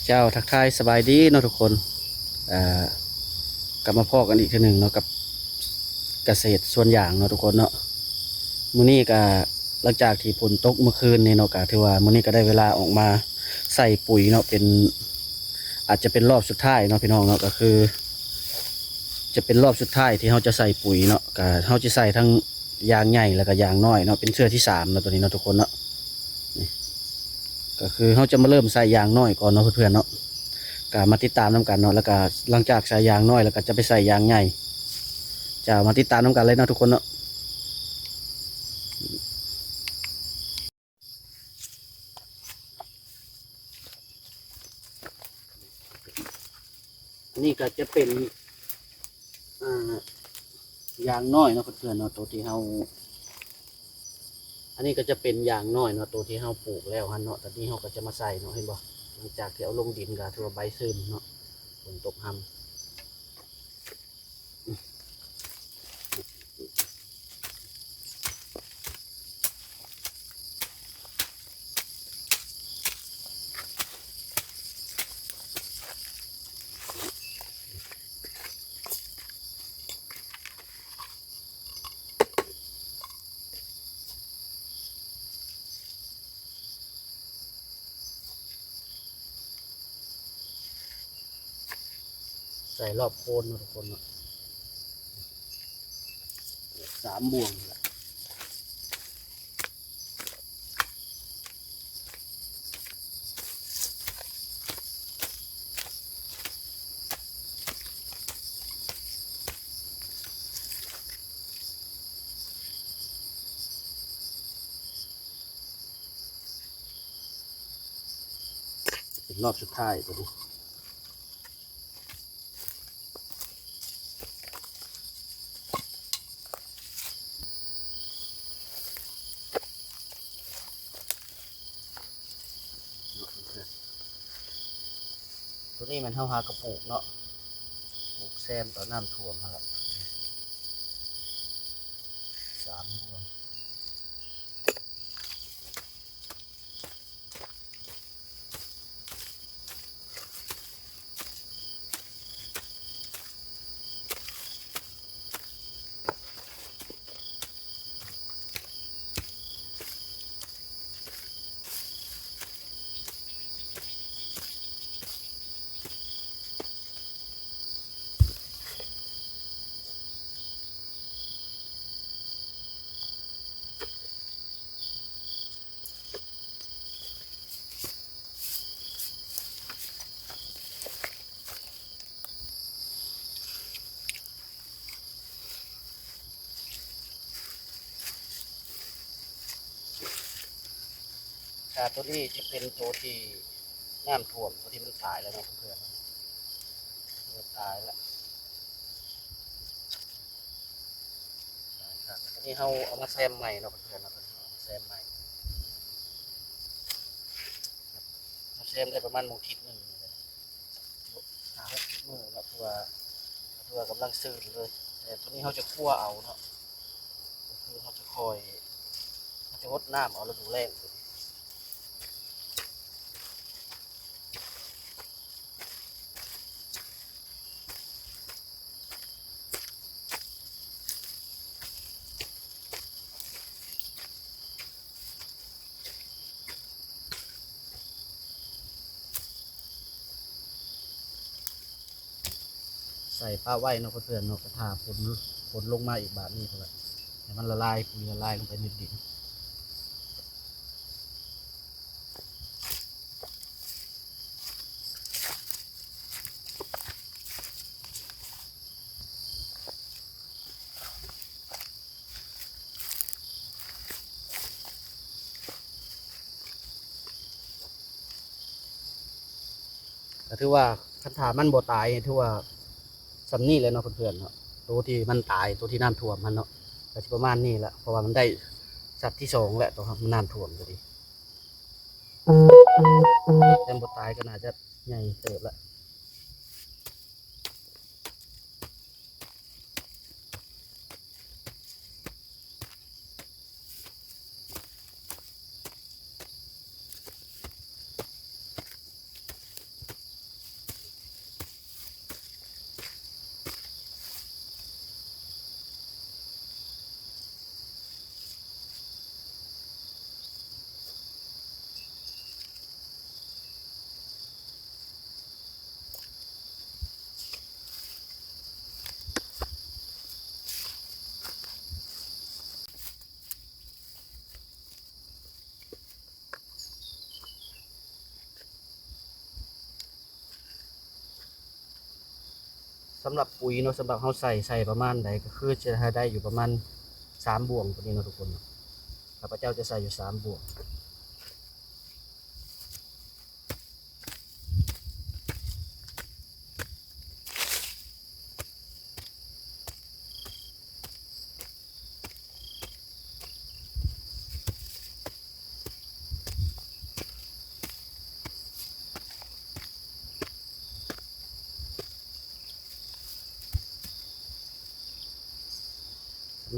ເຈົ້າ ທັກທາຍສະບາຍດີເນາະທຸກຄົນ ເອີ ກັບມາພໍ້ກັນອີກເທື່ອໜຶ່ງເນາະ ກັບກະເສດສວນຢາງເນາະທຸກຄົນເນາະ. ມື້ນີ້ກະຫຼັງຈາກທີ່ຝົນຕົກເມື່ອຄືນນີ້ເນາະ ກະຖືວ່າມື້ນີ້ກະໄດ້ເວລາອອກມາໃສ່ປຸຍເນາະ ເປັນ ອາດຈະເປັນລອບສຸດທ້າຍເນາະພີ່ນ້ອງເນາະ ກະຄືຈະເປັນລອບສຸດທ້າຍທີ່ເຮົາຈະໃສ່ປຸຍເນາະ. ກະເຮົາຈະໃສ່ທັງຢາງໃຫຍ່ ແລ້ວກະຢາງນ້ອຍເນາະ ເປັນເທື່ອທີສາມເນາະ ໂຕນີ້ເນາະທຸກຄົນເນາະ. ນີ້ ກະຄືເຮົາຈະມາເລີ່ມໃສ່ຢາງນ້ອຍກ່ອນເນາະເພື່ອນໆເນາະ. ກະມາຕິດຕາມນຳກັນເນາະ ແລ້ວກະຫຼັງຈາກໃສ່ຢາງນ້ອຍແລ້ວກະຈະໄປໃສ່ຢາງໃຫຍ່. ເຈົ້າ ມາຕິດຕາມນຳກັນເລີຍເນາະທຸກຄົນເນາະ. ອັນນີ້ກະຈະເປັນ ອ່າ ຢາງນ້ອຍເນາະເພື່ອນໆເນາະ ໂຕທີ່ເຮົາ ອັນນີ້ກະຈະເປັນຢາງນ້ອຍເນາະ ໂຕທີ່ເຮົາປູກແລ້ວຫັ້ນເນາະ. ຕອນນີ້ເຮົາກະຈະມາໃສ່ເນາະ ເຫັນບໍ່ ຫຼັງຈາກທີ່ເອົາລົງດິນກະຖືວ່າໃບຊຶມເນາະ ຝົນຕົກຮຳ. ໃສ່ລອບໂຄນເນາະທຸກຄົນເນາະ ສາມບ່ວງນີ້ແຫຼະ. ເປັນລອບສຸດທ້າຍໂຕນີ້. ໂຕນີ້ແມ່ນເຮົາຫາກະປູກເນາະ ປູກແຊມຕອນນ້ຳຖ້ວມຫັ້ນແຫຼະ ສາມບ່ວງ. ກະໂຕນີ້ຈະເປັນໂຕທີ່ນ້ຳຖ້ວມ ໂຕທີ່ມັນຕາຍແລ້ວເນາະເພື່ອນໆ ມັນຕາຍແລ້ວ. ອັນນີ້ເຮົາເອົາມາແຊມໃໝ່ເນາະເພື່ອນໆເນາະ ເຮົາເອົາມາແຊມໃໝ່ ມາແຊມໄດ້ປະມານມື້ທິດໜຶ່ງນີ້ແຫຼະ ຫ້າຫົກມື້ເນາະ ເພາະວ່າ ເພາະວ່າກຳລັງຊືນເລີຍ. ແຕ່ໂຕນີ້ເຮົາຈະຄົວເອົາເນາະ ກໍຄືເຮົາຈະຄ່ອຍ ເຮົາຈະຫົດນ້ຳເອົາລະດູແລ້ງ. ໃສ່ປະໄວ້ເນາະເພື່ອນໆເນາະ ກະຖ້າຝົນ ຝົນລົງມາອີກບາດນີ້ພຸ້ນລະ ໃຫ້ມັນລະລາຍ ປຸຍລະລາຍລົງໄປໃນດິນ. ກະຖືວ່າຄັນຖ້າມັນບໍ່ຕາຍ ຖືວ່າສ່ຳນີ້ແຫຼະເນາະເພື່ອນໆເນາະ ໂຕທີ່ມັນຕາຍ ໂຕທີ່ນ້ຳຖ້ວມຫັ້ນເນາະ ກະຊິປະມານນີ້ແຫຼະ ເພາະວ່າມັນໄດ້ສັດທີສອງແຫຼະ ໂຕມັນນ້ຳຖ້ວມກະດີ. ແຕ່ບໍ່ຕາຍກະໜ້າຈະໃຫຍ່ເຕີບລະ. ໂ ສຳລັບປຸ໋ຍເນາະ ສຳລັບເຮົາໃສ່ ໃສ່ປະມານໃດ ກໍຄືຈະໃຫ້ໄດ້ຢູ່ປະມານສາມບ່ວງຕົວນີ້ເນາະທຸກຄົນເນາະ. ຂ້າພະເຈົ້າຈະໃສ່ຢູ່ສາມບ່ວງ.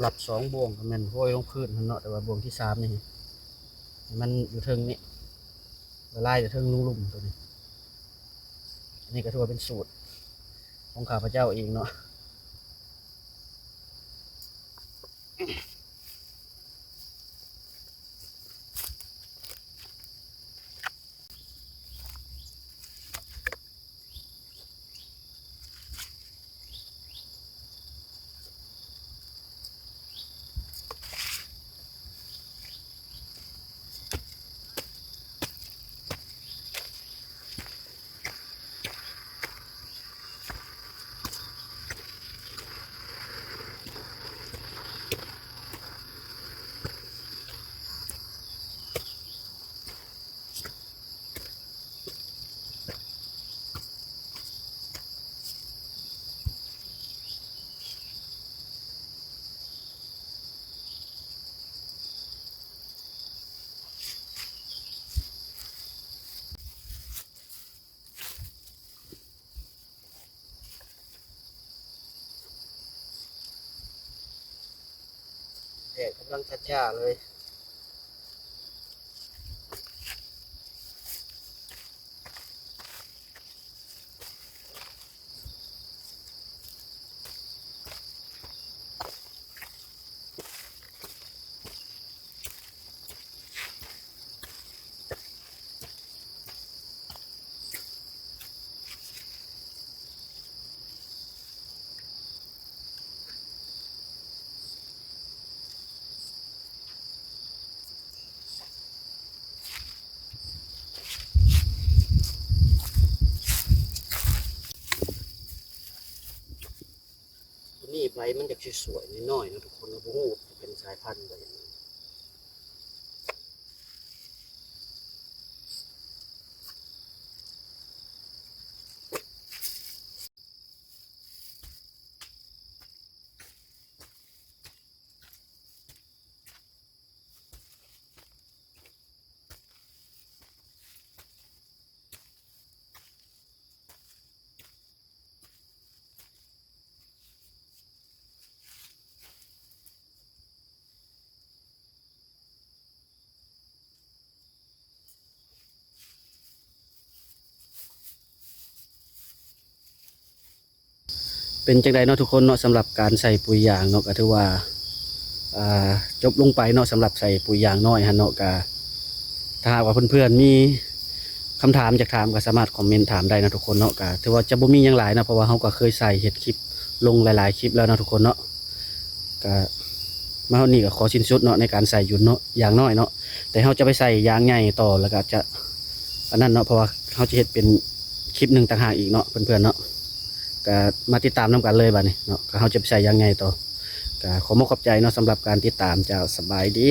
ສຳລັບສອງບ່ວງກໍແມ່ນໂຮຍລົງພື້ນຫັ້ນເນາະ, ແຕ່ວ່າບ່ວງທີສາມນີ້ໃຫ້ມັນຢູ່ເທິງນີ້ ລະລາຍຢູ່ເທິງລຸ່ມໆຕົວນີ້. ອັນນີ້ກໍຖືວ່າເປັນສູດຂອງຂ້າພະເຈົ້າເອງເນາະ. ແດດກຳລັງຈະຈ້າເລີຍ. ຕົວນີ້ໃບມັນຢາກສວຍໆ ນ້ອຍໆ ເນາະທຸກຄົນເນາະ, ບໍ່ຮູ້ວ່າເປັນສາຍພັນໃດ. ເປັນຈັ່ງໃດເນາະທຸກຄົນເນາະ, ສຳລັບການໃສ່ປຸ໋ຍຢາງເນາະ ກໍຖືວ່າ ອ່າ ຈົບລົງໄປເນາະ, ສຳລັບໃສ່ປຸ໋ຍຢາງນ້ອຍຫັ້ນເນາະ. ກໍຖ້າຫາກວ່າເພື່ອນໆມີຄຳຖາມຢາກຖາມ ກໍສາມາດຄອມເມັນຖາມໄດ້ເນາະທຸກຄົນເນາະ. ກໍຖືວ່າຈະບໍ່ມີຫຍັງຫຼາຍເນາະ, ເພາະວ່າເຮົາກໍເຄີຍໃສ່ເຮັດຄລິບລົງຫຼາຍໆຄລິບແລ້ວເນາະທຸກຄົນເນາະ. ກະມາຮອດນີ້ກໍຂໍສິ້ນສຸດເນາະ ໃນການໃສ່ຢາງເນາະ ຢາງນ້ອຍເນາະ, ແຕ່ເຮົາຈະໄປໃສ່ຢາງໃຫຍ່ຕໍ່ ແລ້ວກໍຈະອັນນັ້ນເນາະ, ເພາະວ່າເຮົາຈະເຮັດເປັນຄລິບໜຶ່ງຕ່າງຫາກອີກເນາະເພື່ອນໆເນາະ. ກໍມາຕິດຕາມນຳກັນເລີຍບາດນີ້ເນາະ, ກໍເຮົາຈະໄປໃສ່ຢາງໃຫຍ່ຕໍ່. ກໍຂໍມອບຂອບໃຈເນາະ ສຳລັບການຕິດຕາມ. ເຈົ້າ ສະບາຍດີ.